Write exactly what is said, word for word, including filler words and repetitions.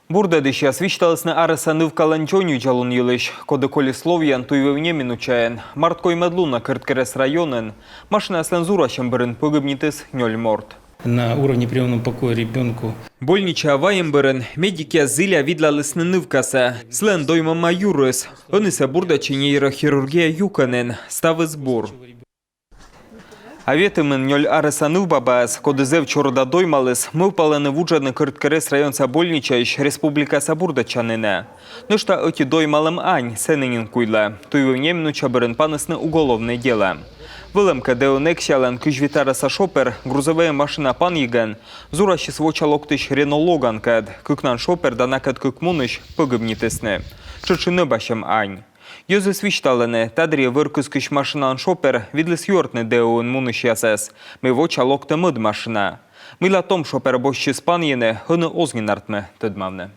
Бурдӧдысьяс висьталісны арӧса нывкалӧн дзоньвидзалун йылысь, коді колис ловъян туйвыв неминучаӧн. Март коймӧд лунӧ Кӧрткерӧс районын машинаяслӧн зурасьӧм бӧрын пӧгибнитіс нёль морт. На уровне приёмного покоя ребёнку. Больничаӧ вайӧм бӧрын медикъяс зіля видлалісны нывкасӧ. Сылӧн доймӧма юрыс. Ӧнісӧ бурдӧдчи нейрохирургия юкӧнын. Ставыс бур. А ветымын нёль арӧса нывбабаӧс, коді зэв чорыда доймаліс, мӧвпалӧны вуджӧдны Кӧрткерӧс районса больничаысь республикаса бурдӧдчанінӧ. Нӧшта ӧти доймалӧм ань сэні нин куйлӧ. Туйвыв неминуча бӧрын панісны уголовнӧй делӧ. Вӧлӧмкӧ, ДЭО «Нексиялӧн» кызь вит арӧса шофёр грузовӧй машина панйигӧн зурасис воча локтысь Рено Логанкӧд. Кыкнан шофёр да накӧд кык мунысь пӧгибнитісны. Тшӧтш и нӧбасьӧм ань. Йӧзыс висьталӧны, та дырйи вӧр кыскысь машиналӧн шофёр видліс юӧртны ДЭО-ын мунысьясӧс, мый воча локтӧ мӧд машина. Мыйла том шофёр босьтчис панйыны, ӧні оз нин артмы тӧдмавны.